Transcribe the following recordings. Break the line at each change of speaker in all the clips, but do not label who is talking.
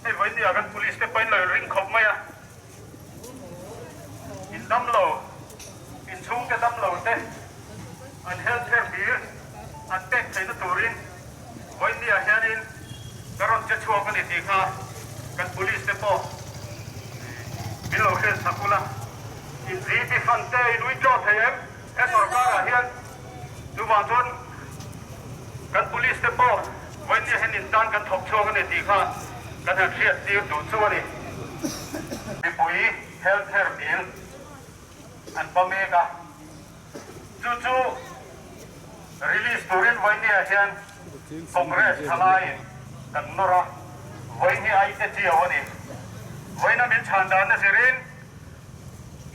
Hei vawinia kan police te pawhin lo ring khawp mai a, in dam lo, in chhungte dam lo te an health care bill an pek theihna turin vawinia hianin ka rawn che chhuak a ni tih kha kan police te pawh min lo hriat sak ula. In GP fund te in withdraw thei em? He sorkarah hian chuvang chuan kan police te pawh vawinia hian in tan kan thawk chhuak a ni tih kha kan han hriat tir duh chu a ni. Mipui health care bill an pa mek a, chu chu release turin vawinia hian Congress thalaiin kan nawr a, vawiin hi ai te chiau a ni. Vawiina min chhan dan a zirin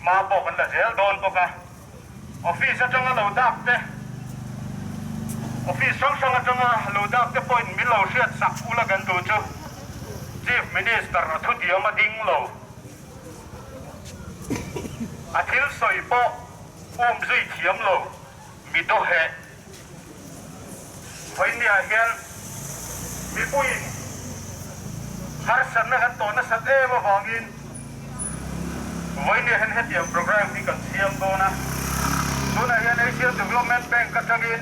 Hma pawh kan la zel dawn bawk a, office atanga lo dak te, office hrang hrang atanga lo dak te pawhin min lo hriat sak ula kan duh chu Chief Minister a thutiam a ding lo. A thil sawi pawh um zui thiam lo mi dawheh. Vawinia hian mipuiin harsatna kan tawh nasat em avangin vawinia hian hetiang programme hi kan siam dawn a. Tunah hian Asian Development Bank atangin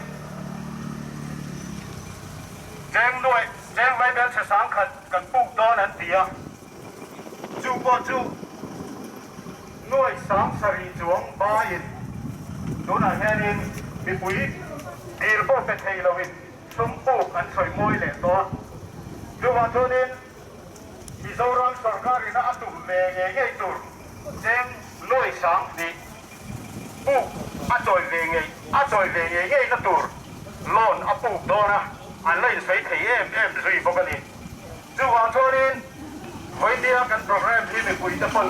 cheng nuaih, cheng vaibel chhe sangkhat kan puk dawn an ti a. Chu pawh chu nuai 70 chuang baiin tunah hianin mipui dil pawh pe thei loin sum puk an sawi mawi leh tawh a. Chuvang chuanin Mizoram sorkarina a tum ve ngei ngei tur cheng nuai 20 puk a chawi ve ngei a chawi ve ngei ngei na tur loan a puk dawn a, an la insawi thei em em zui bawk a ni. Chuvang chuanin vawinia kan programme hi mipuite pawn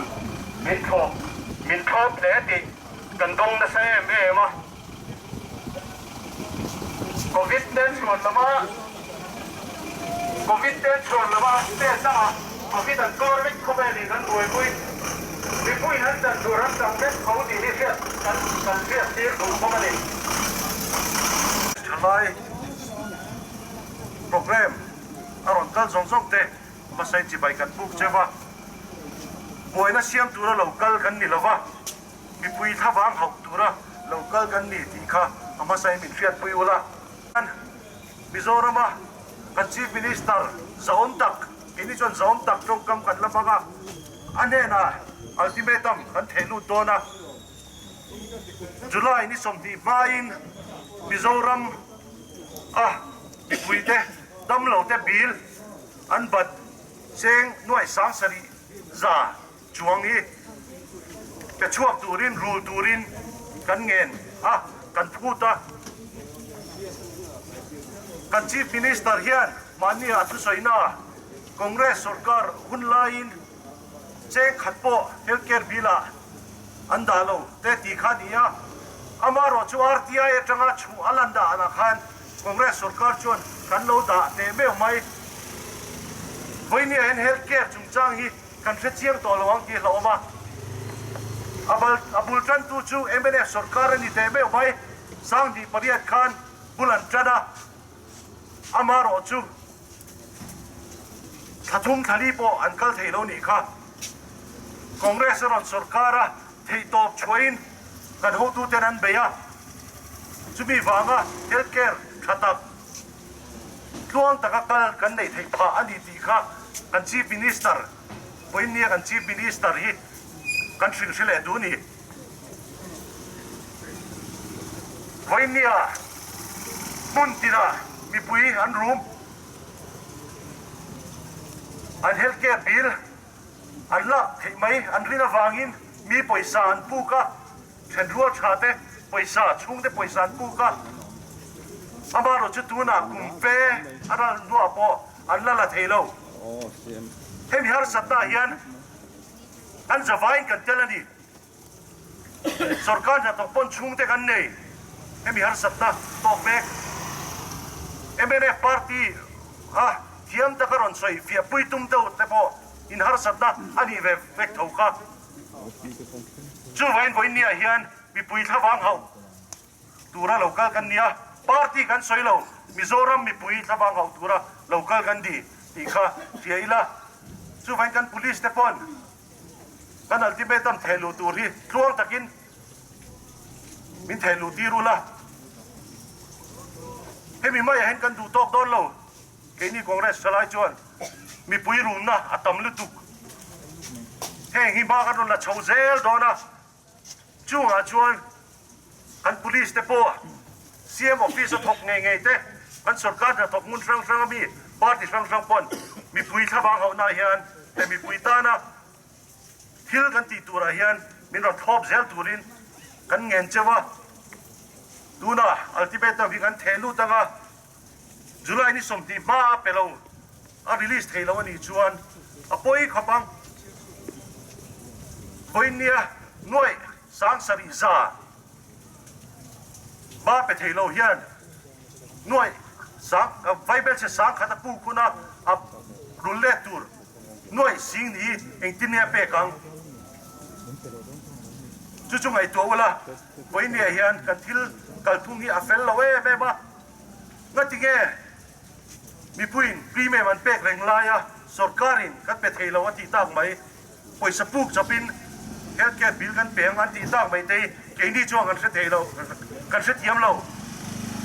min thlawp min thlawp hle tih kan dawng nasa em em a. Covid ten chhuan lama Covid ten chhuan lama state dangah Covid an tuar vek khawvelin kan buaipui mipuiin an chan tur an chang vek tho tih hi hriat kan kan hriat tir duh bawk a ni.
Thalai programme a rawn kal zawng zawng te hmasa in chibai kan buk cheu a, buaina siam tura lo kal kan ni lo va, mipui thlavang hauh tura lo kal kan ni tih kha a hmasa in min hriatpui ula. Mizorama kan Chief Minister zahawm tak, keini chuan zahawm tak tawngkam kan la hmang a, a hnenah ultimatum kan theh lut dawn a, July ni 20 hmain Mizoram a mipuite damlo te bill an bat cheng nuai 700,000 chuang hi pe chhuak turin rul turin kan ngen a, kan phut a. Kan Chief Minister hian mahni ah thusawi-na Congress sorkar hun laiin cheng khat pawh health care bill ah an dah lo te tih kha a ni a, amaherawh chu RTI atanga chhuh a lan dah lah khan Congress sorkar chuan kan lo dah teh meuh mai. Vawinia hian health care chungchang hi kan hre chiang tawh lo ang tih a hlauhawm a, a bal a bul tantu chu mnf sorkar a ni teh meuh mai, 2008 khan bul an tan a, amaherawh chu Thla thum thla li pawh an kal thei lo nih kha. Congress a rawn sorkar a, theihtawp chhuahin kan hotuten an bei a, chumi vanga health care tha tak, tluang taka kal kan neih theih phah a ni tih kha kan Chief Minister, vawiinnia kan Chief Minister hi kan hrilh hre leh duh a ni. Vawiinnia hmun tinah mipui an rum. An health care bill an lak theih mai an rin avangin mi pawisa an puk a, thenrual tha te pawisa, chhungte pawisa an puk a. Amaherawh chu tunah kum fe a ral hnuah pawh an la la thei lo. Hemi harsatna ah hian an zavaiin kan tel a ni. Sorkar hnathawk pawn chhungte kan nei, hemi harsatna tawk mek. Mnf party a thiam taka rawn sawi fiah pui tum deuh te pawh in harsatna a nih ve vek tho kha. Chuvain vawiinniah hian mipui thlavang hauh tura lo kal kan ni a, party kan sawi lo, Mizoram mipui thlavang hauh tura lo kal kan ni tih kha hria ila. Chuvain kan police te pawn kan ultimatum theh luh tur hi tluang takin min theh luh tir ula. Hemi maiah hian kan duh tawk dawn lo. Keini Congress thalai chuan mipui runna a tam lutuk. Heng hi hma kan rawn la chho zel dawn a, chungah chuan kan police te pawh CM office a thawk ngei ngei te, kan sorkar hnathawk hmun hrang hrang ami party hrang hrang pawn mipui thlavang hauhnaah hian leh mipui tana thil kan tih turah hian min rawn thlawp zel turin kan ngen cheu a. Tuna ultimatum hi kan theh lut anga July ni 20 hma a pe lo, a release thei lo a nih chuan a pawi khawp ang. Vawinia nuaih 7000 ba pe thei lo hian nuaih sang vaibelchhe 1000 a puk huna a rul let tur nuaih sing ni engtin nge a pek ang? Chu chu ngaihtuah ula, vawinia hian kan thil kalphung hi a fel lo em em a. Ngatinge mipuiin premium an pek reng laia sorkarin kan pe thei lo a tih tak mai, pawisa puk chawpin health care bill kan pe ang an tih tak mai te hi keini chuan kan hre thei lo, kan hrethiam lo.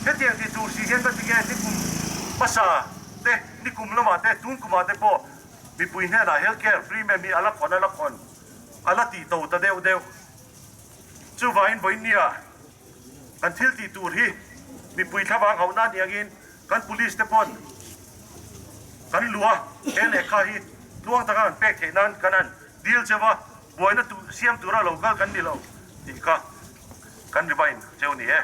Hetiang ti tur si hian ngatinge nikum hmasa te, nikum lamah te, tun kumah te pawh mipui hnenah health care premium hi a la khawn a la khawn a la tih to ta deuh deuh. Chuvangin vawiinnia Kan thil tih tur hi mipui thlavang hauhna a nih angin kan police te pawn kan luh a, he lehkha hi tluang taka kan pek theih nan kan han dil cheu a, buaina siam tura lo kal kan ni lo tih kha kan remind cheu ni e.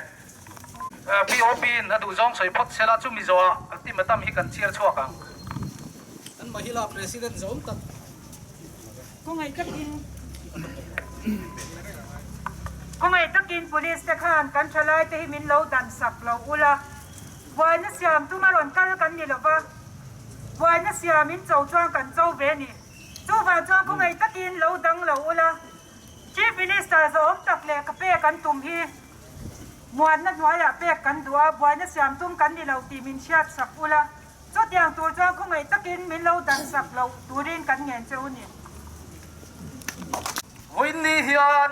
POP in a duhzawng sawi phawt sela chu Mizoa ultimatum hi kan chhiar chhuak ang.
An Mahila President zawm tak.
Khawngaih takin Khawngaih takin Police te khan kan thalai te hi min lo dan sak lo ula, buaina siam tuma rawn kal kan ni lova, buaina siam in cho chuan kan cho ve ni. Chuvang chuan khawngaih takin lo dang lo ula, Chief Minister zawhawm tak leh ka pek an tum hi muanna hnuaiah pek kan duh a, buaina siam tum kan ni lo tih min hriat sak ula. Chutiang tur chuan khawngaih takin min lo dan sak loh turin kan ngen che u ni.
Vawiinni hian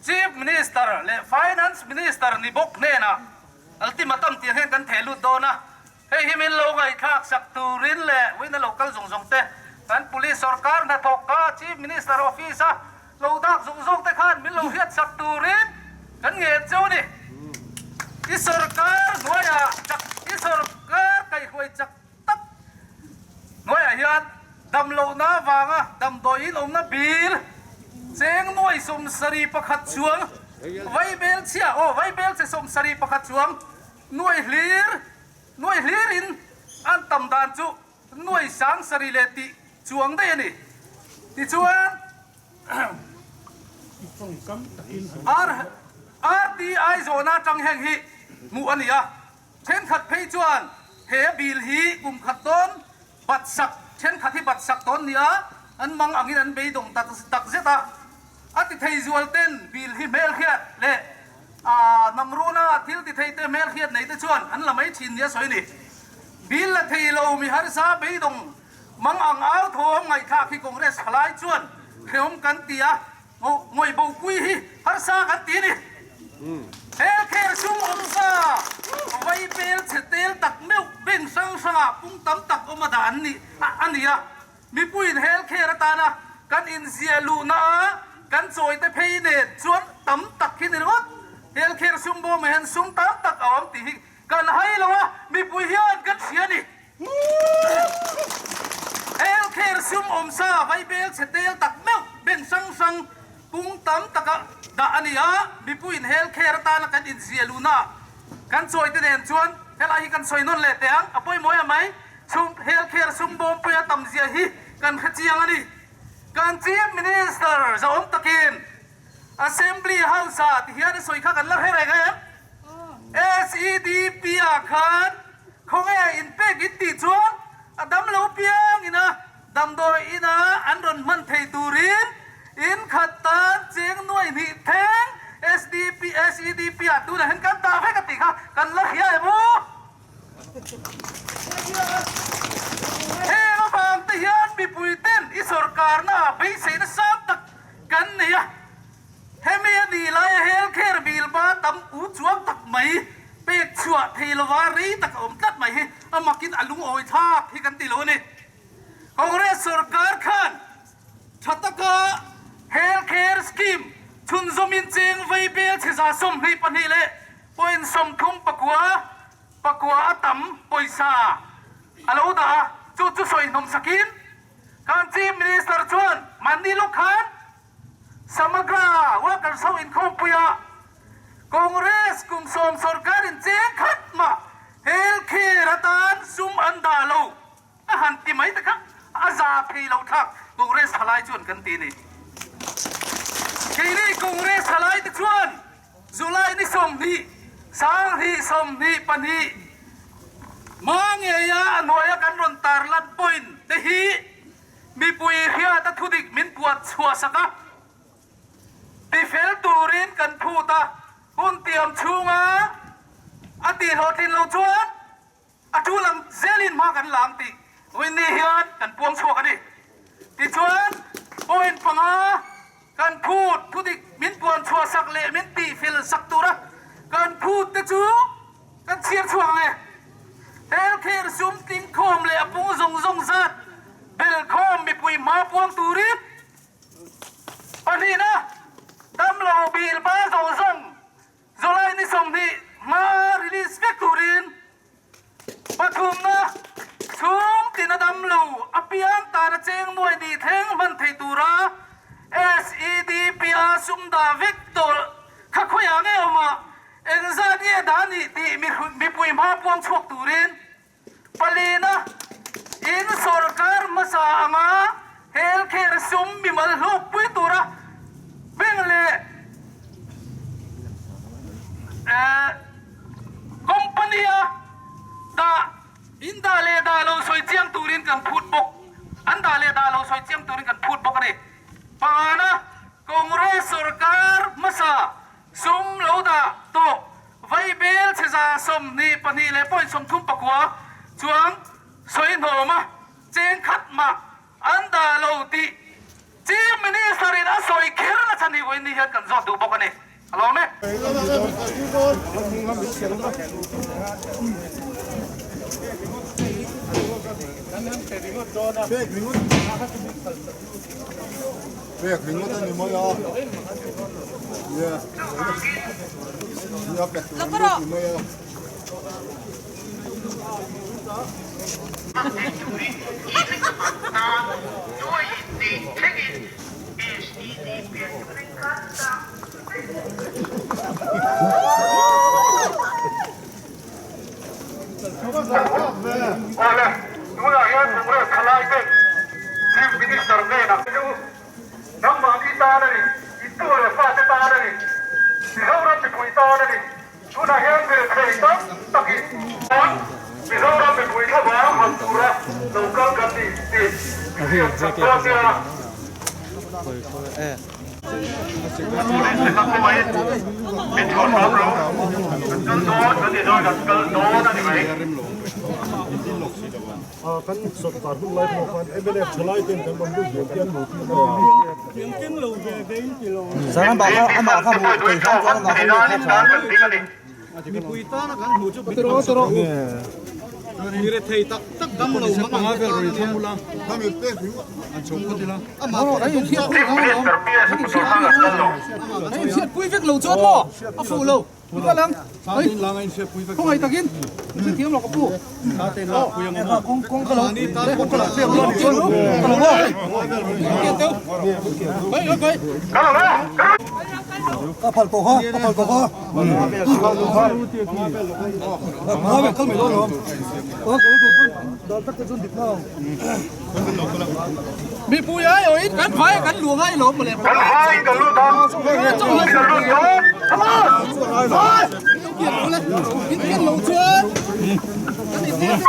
Chief Minister leh Finance Minister ni bawk hnenah ultimatum tih hian kan theh lut dawn a, hei hi min lo ngaihthlak sak turin leh vawiina lo kal zawng zawng te kan Police sorkar hnathawk kha Chief Minister Office a lo dak zawng zawng te khan min lo hriat sak turin kan ngen cheu a ni. I sorkar hnuaiah chak, i sorkar kaihhruai chak tak hnuaiah hian damlohna avanga damdawiin awmna bil cheng nuai 71 chuang vaibel chhia aw vaibel chhe 71 chuang nuai hlir nuai hlirin an tam dan chu Nuai 70 leh tih chuang daih a ni. Tichuan, RTI zawhna atang heng hi hmuh a ni a, thenkhat phei chuan he bill hi kum khat dawn bat sak, thenkhat hi bat sak dawn nia an mang angin an beidawng tak zet a. A ti thei zual ten bill hi hmelhriat leh namruna thil ti thei te hmelhriat nei te chuan an la mai thin nia sawi a ni. Bill la thei lo mi harsa beidawng mang ang au thawm ngaihthlak hi Congress thalai chuan hrehawm kan ti a, ngawih bopui hi harsa kan ti a ni. Healthcare sum awmsa vai pel chhe tel tak meuh bank hrang hrangah pung tam tak awm a dah an ni a ni a. Mipuiin healthcare atana kan inziah luhna a kan chawite phei nen chuan tam tak hi ni ringawt. Healthcare sum bawmah hian sum tam tak a awm tih hi Kan hai lo a, mipui hian kan hria a ni. Healthcare sum awmsa vaibel chhe tel tak meuh bank hrang hrang pung tam taka dah a ni a, mipuiin healthcare atana kan inziah luhna kan chawite nen chuan helai hi kan sawi nawn leh teh ang, a pawimawh em mai. Chhung healthcare sum bawmpuia tam zia hi kan hre chiang a ni. Kan Chief Minister zahawm takin Assembly House-ah ti hian a sawi kha kan la hre reng em? SEDP ah khan khawnge in pek in tih chuan a dam lo piang ina damdawi ina an rawn hman thei turin in khat tan cheng nuai hnih thleng SDP SEDP ah tunah hian kan dah vek a tih kha kan la hria em u? Heng avang te hian mipui ten. lova rei tak a awm tlat mai hi a makin a lungawi thlak hi kan ti lo a ni. Congress sorkar khan tha taka Health Care Scheme chhunzawmin cheng vei bel chhe 22 leh point 39 pakua a tam pawisa a lo dah a, chu chu sawi hnawm sakin kan Chief Minister chuan mahni lawk khan Samagra workers ho inkhawmpuia Congress kum sawm sorkar in cheng khat mah health care atan sum an dah lo a han ti mai te kha a za thei lo thlak Congress thalai chuan kan ti a ni. Keini Congress thalai te chuan July ni 20, 2022 hma ngeia a hnuaia kan rawn tarlan point te hi Mipui hriata thudik min puat chhuah sak a, tifel turin kan phut a, hun tiam chhunga a tih hlawhtlin lo chuan a tul ang zelin hma kan la ang tih Winnie hian kan puang chhuak a ni. Tichuan, point panga kan phut thudik min puan chhuah sak leh min tihfel sak tura kan phut te chu kan chhiar chhuak ang e. Healthcare sum tlingkhawm leh a pung zawng zawng zat belkhawm mipui hma puang turin pahnihna damlo bil ba zawng zawng July ni 20 hma release vek turin pathumna chhung tina damlo apiang tana cheng nuai ni thleng hman thei tura SEDP a sum dah vek tawh kha khawiah nge awm a, Engzat nge dah nih tih mipui hma puang chhuak turin palina in sorkar hmasa anga healthcare sum mimal hlawkpui tura bank leh company a dah in dah leh dah lo sawi chiang turin kan phut bawk an dah leh dah lo sawi chiang turin kan phut bawk a ni. Pangana Congress sorkar hmasa Sum lo dah tawh vaibel chhe 22 leh point 39 chuang sawi hnawm a, cheng khat mah an dah lo tih Chief Minister in a sawi kher na chhan hi vawiin ni hian kan zawt duh bawk a ni. A lawm e.
Pek ringawt a ni mai a, nia nia pek tur an lut ni mai a.
Awle, tunah hian Congress thalai ten Chief Minister hnenah chu nangmahni tan a ni, intu leh fate tan a ni, Mizoram mipui tan a ni. Tunah hian mirethei tam takin Mizoram mipui thlavang han tura lo kal kan ni tih i hriat sak dawn nia. Police te kha khawngaih min chhuah hram lo, kan kal dawn kan ti dawn kan kal dawn a ni mai.
Kan sorkar hun lai pawh khan mnf thalai ten kan rawn lut ve hian lo tih
Mipui ai awin kan vai kan luang ai lawm mawle.
Kan vai kan lut dawn. Kan lut dawn. Come on.
In pian lo chuan. Kan in pian.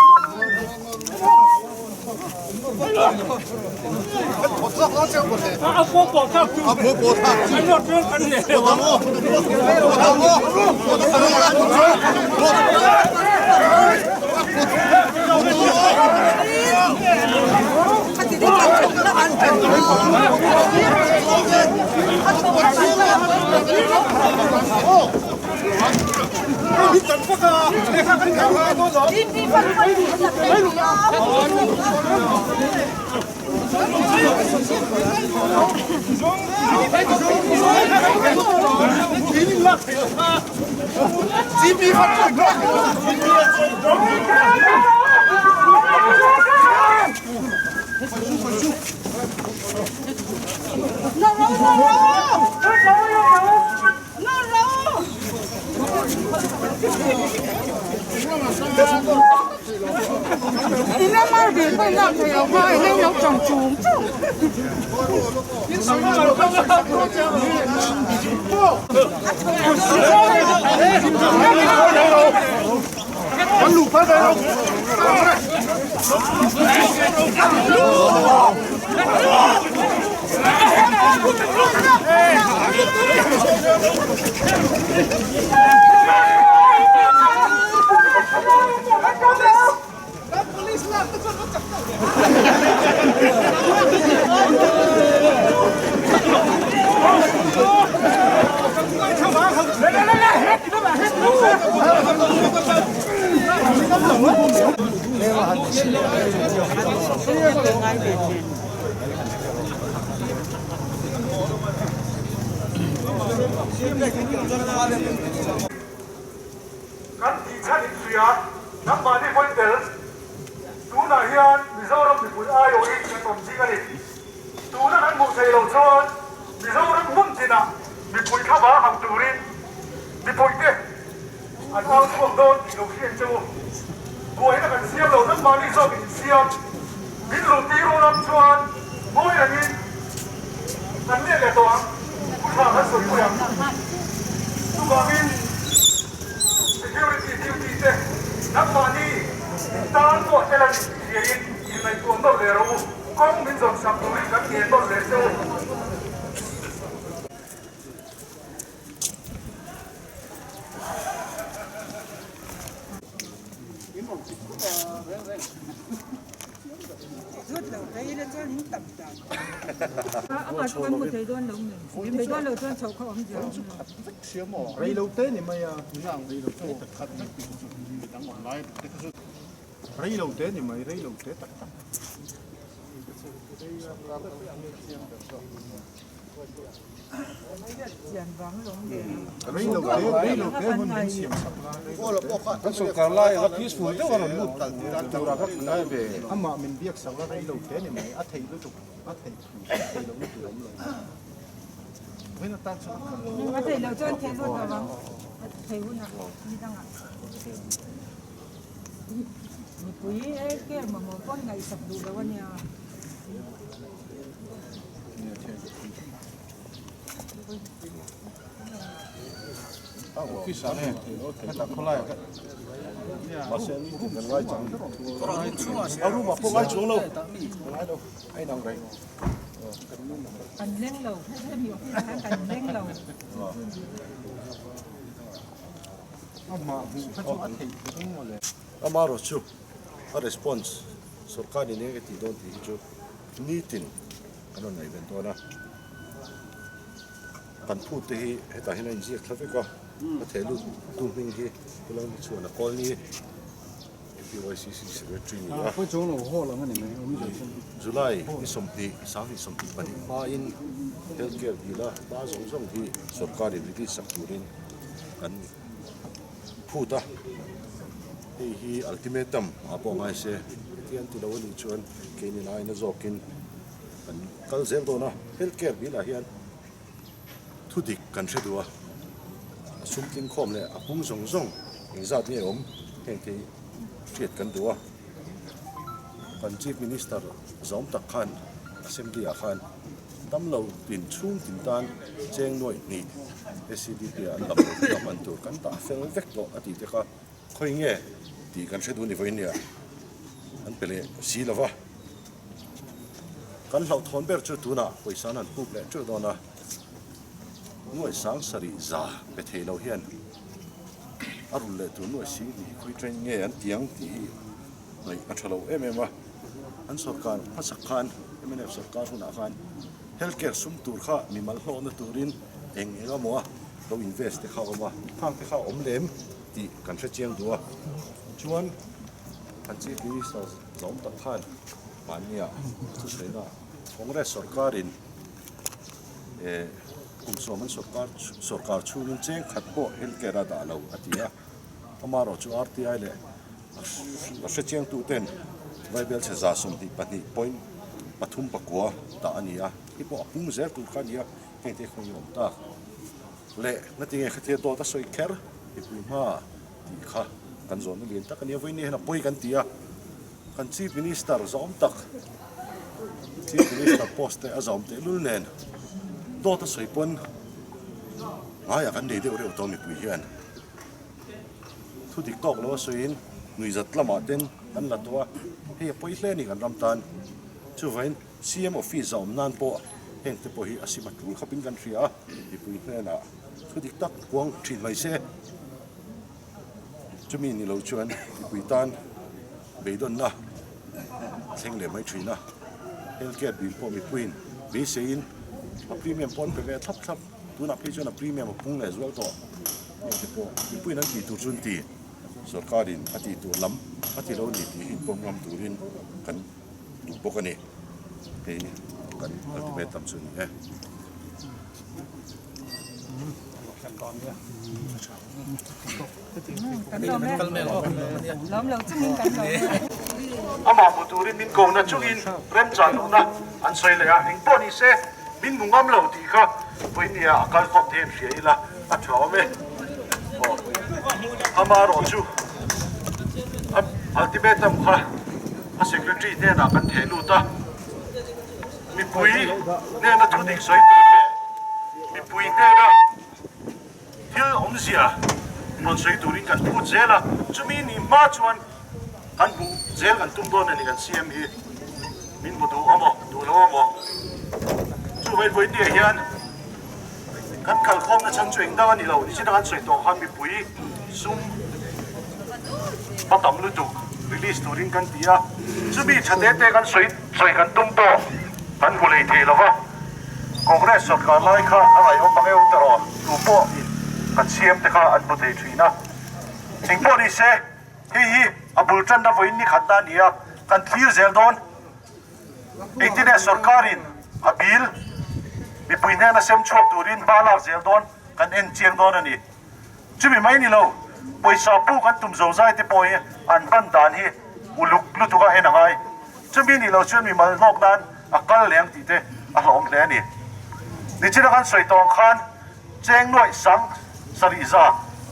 Kan tih chhan in hria, nangmahni hawi tel. Tunah hian Mizoram mipui aiawhin kan awm zing a ni. Tuna kan hmuh theih loh chuan Mizoram hmun tinah mipui thlavang hauh turin mipuite an au chhuak dawn tih lo hriat che u. Buaina kan siam lo, nangmahni zawkin in siam. Min luh tir u lam chuan ngawi rengin kan let leh tawh ang, pu tha kan sawi pui ang. Chuvangin security duty te nangmahni tan pawh tel a ni tih hriain inngaihtuah nawlh leh rawh u, kawng min zawn sak turin kan ngen nawlh leh che u.
Kan sawrkar lai anga peaceful deuh a rawn lut tur a ka ngai ve. Amah min biak sak la rei lo te ni mai a thei lutuk a thei thei lo lutuk awm lo. Vawiin atan chuan
A thei lo chuan thei lut lo ang a thei hunah ni dangah mipui e care mamawh pawn ngaihsak duh lo a nia. Kan leng lo, hemi office ah hian kan leng lo.
Amaherawhchu a response sorkar in eng nge tih dawn tih hi chu nitin kan rawn ngaihven dawn a, kan phut te hi hetah hian a inziak thla vek a, a theh lut tu hming hi Pu Lalhmachhuana Kawlni MPYCC Secretary ni a, July ni 20 24 hmain Health Care dil a hma zawng zawng hi sorkarin release sak turin kan phut a, hei hi ultimatum ah pawh ngai se heti an ti lo a nih chuan keini laina zawkin kan kal zel dawn a, health care bill ah hian thu dik kan hre duh a, a sum tling khawm leh a pung zawng zawng engzat nge awm heng te hi hriat kan duh a, kan chief minister zawm tak khan assembly ah khan damlo tin chhung tin tan cheng nuaih hnih SCDP ah an damlo te hman tur kan dah fel vek tawh a tih te kha. Khawi nge tih kan hre duh ni vawiin nia an pe leh si lo va, kan hlauhthawn ber chu tunah pawisa an han puk leh teuh dawn a, nuaih sang sarih za pe thei lo hian a rul leh tur nuaih sing hnih khawi train nge an tiang tih hi ngaih a tha lo em em a, an sorkar hmasak khan mnf sorkar hunah khan health care sum tur kha mimal hlawhna turin eng eng emaw a lo invest te kha a awm a, khang te kha a awm lem. tih kan hre chiang duh a. Chuan kan Chief Minister zawm tak khan mahnia thusawiina Congress sorkarin kum sawm an sorkar sorkar chhungin cheng khat pawh healthcare a dah lo a ti a. Amaherawh chu RTI leh a hre chiangtuten Vaibelchhe 22 point 3 9 dah a ni a, hei pawh a pung zel tur kha a ni a, heng te khaw hi a awm tak. Leh ngatinge khatia dawt a sawi kher mipui hma tih kha kan zawnna lian tak a nia, vawiin hian a pawi kan ti a, kan Chief Minister zawm tak, Chief Minister post te a zawm tehlul nen dawt a sawi pawn ngaiah kan nei deuh reuh tawh mipui hian thu dik tawk lo a sawiin nuihzat lamah ten kan la tawh a, hei a pawi hle a ni kan ram tan chuvangin. CM office a awm nan pawh heng te pawh hi a sim a tul khawpin kan hria a, mipui hnenah thu dik tak kuang thin mai se. Chumi ni lo chuan mipui tan beidawnna a thleng leh mai thin a, health care bill pawh mipuiin beiseiin a premium pawh an pe ve thlap thlap, tunah phei chuan a premium a pung leh zual tawh. Heng te pawh mipuiin an tih tur chu an ti, sorkarin a tih tur lam a ti lo ni tih hi inpawm ngam turin kan. duh bawk a ni hei kan ultimatum chu a ni e. Amah hmu turin min ko na chungin remchan lohna an sawi leh a, eng pawh ni se min hmu ngam lo tih kha vawinia a kal khawp thei an hria ila a tha awm e. Aw amaherawh chu ultimatum kha. A secretary hnenah kan theh lut a, mipui hnena thu dik sawi tur leh mipui hnena thil awmzia rawn sawi turin kan phut zel a, chumi ni hma chuan kan hmuh zel kan tum dawn a ni kan CM hi min hmu duh amaw duh lo amaw chuvai vawiin hian kan kalkhawmna chhan chu engdang a ni lo nichina kan sawi tawh khan mipui sum a tam lutuk release turin kan ti a, chumi tha te te kan sawi sawi kan tum pawh kan hmu lei thei lova, Congress sorkar lai kha a ngaihawm ang eu tawh tu pawh in kan siam te kha an hmu thei thin a, engpawh ni se hei hi a bul tanna vawiin ni khatna a ni a, kan thlir zel dawn. Engtine sorkarin a bill mipui hnena sem chhuak turin hma lak zel dawn kan en chiang dawn a ni. Chumi mai ni lo, pawisa pu kan tum zo zai te pawh hi an hman dan hi uluk lutuk a en a ngai. Chumi ni lo chuan mimal hlawk nan a kal leng tih te a hlawhawm hle a ni. Nichina kan sawi tawng khan cheng nuaih sang sarih za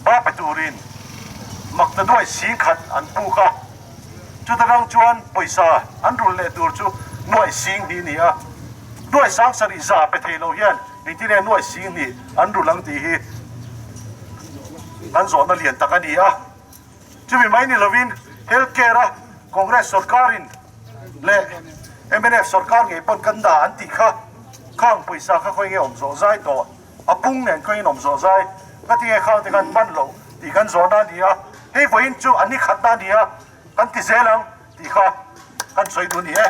ba pe turin makta nuaih sing khat an puk a. Chuta rang chuan pawisa an rulh leh tur chu nuaih sing hnih a ni a. Nuaih sang sarih za pe thei lo hian engtin nge nuaih sing hnih an rulh ang tih hi kan zawhna lian tak a ni a. Chumi mai ni lovin health care a Congress sorkarin leh mnf sorkar ngei pawn kan dah an tih kha khang pawisa kha khawi nge awm zawh zai tawh a pung nen khawiin awm zawh zai ka ti nge khang te khan hman loh tih kan zawhna a ni a, hei vawiin chu a ni khatna a ni a, kan ti zel ang tih kha kan sawi duh a ni e.